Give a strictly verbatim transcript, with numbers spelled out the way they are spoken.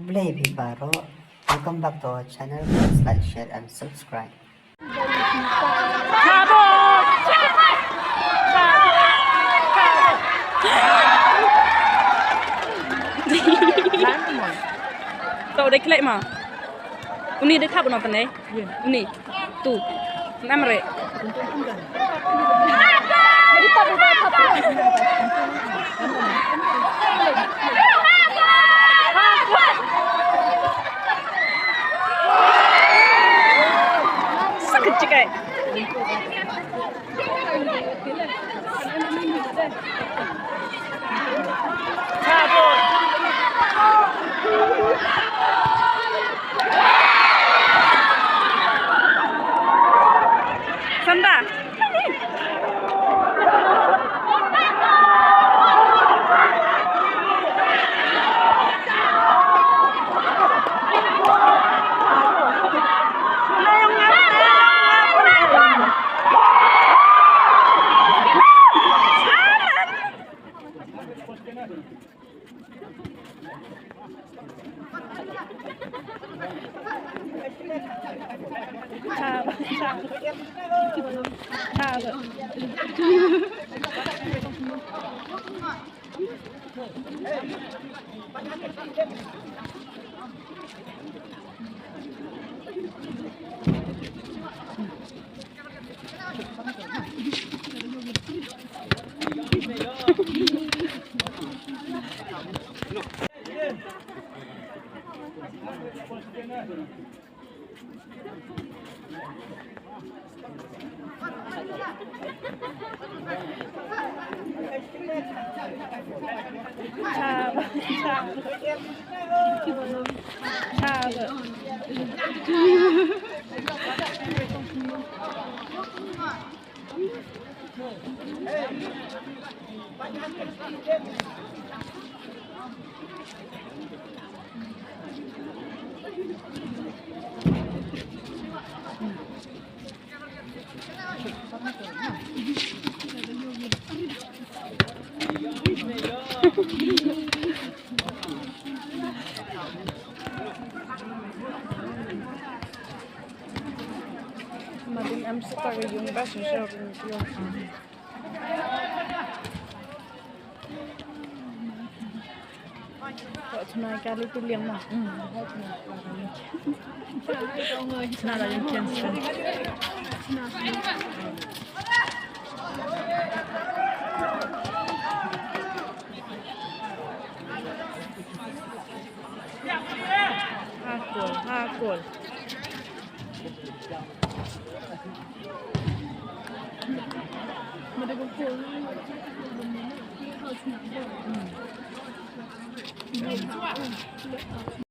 Blei phi baroh. Welcome back to our channel. Please like, share and subscribe. To dei khlek ma. Uni dei khap no tane. Uni. Tu. Namre. Sakit cikai. Sanda. Madin em sita ka yung ba shisha ring yung. Tuna kali tu liang ma. Tuna la yung kian sa. Ha kol, ha kol.